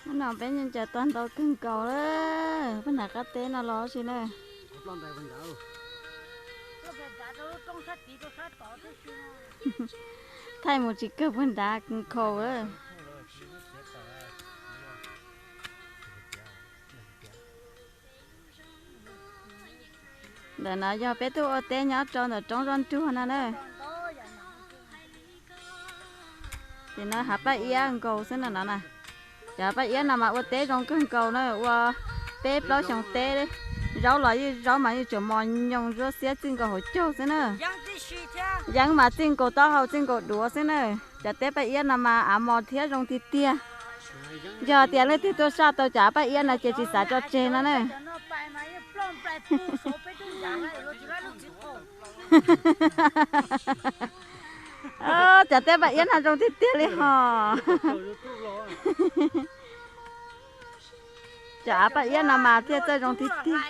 Hnub no peb ncaws tag ntau kawg nkaus lawm, peb nram qab teb no los tsis na. Thaij mus tsis kawg puag nrad khaus lawm. Ntawm no yog peb tuaj ua teb nyob rau ntawm roob zoj nruag no na. Ces no hav paj iab nkaus xwb no no na. Cov paj iab no mas ua teb zoo kawg nkaus na, ua peb plaub xyoo teb, zaub los yeej zaub mas yeej tseem mos nyoos zuab xiab txij nkaus hauv caug xwb na. Yeeb mas txij nkaus taub hau txij nkaus duav xwb na. Cov teb paj iab no mas av mos thiab zoo tiag tiag. Yog tias leej twg tuaj saj tau cov paj iab no ces tsis xav tso tseg no na. Cov teb paj iab no zoo tiag tiag li hos. Cov av paj iab no mas thiaj txawj zoo tiag tiag.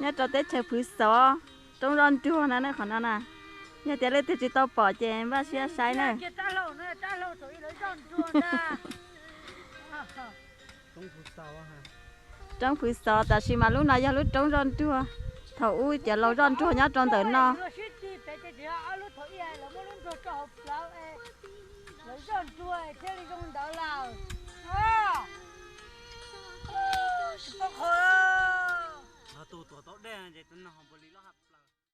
Nyob rau teb chaws Phwv Xov, roob zoj nruag no ne qhov no na. Yog tias leej twg tsis tau pom ces npaj siab saib na. Roob Phwv Xov tab sis mas lub no yog lub roob zoj nruag. Thaum ub cov laus zoj nruag nyob rau ntawm no. Tus tuam tau dej ces no ho npaum li loj.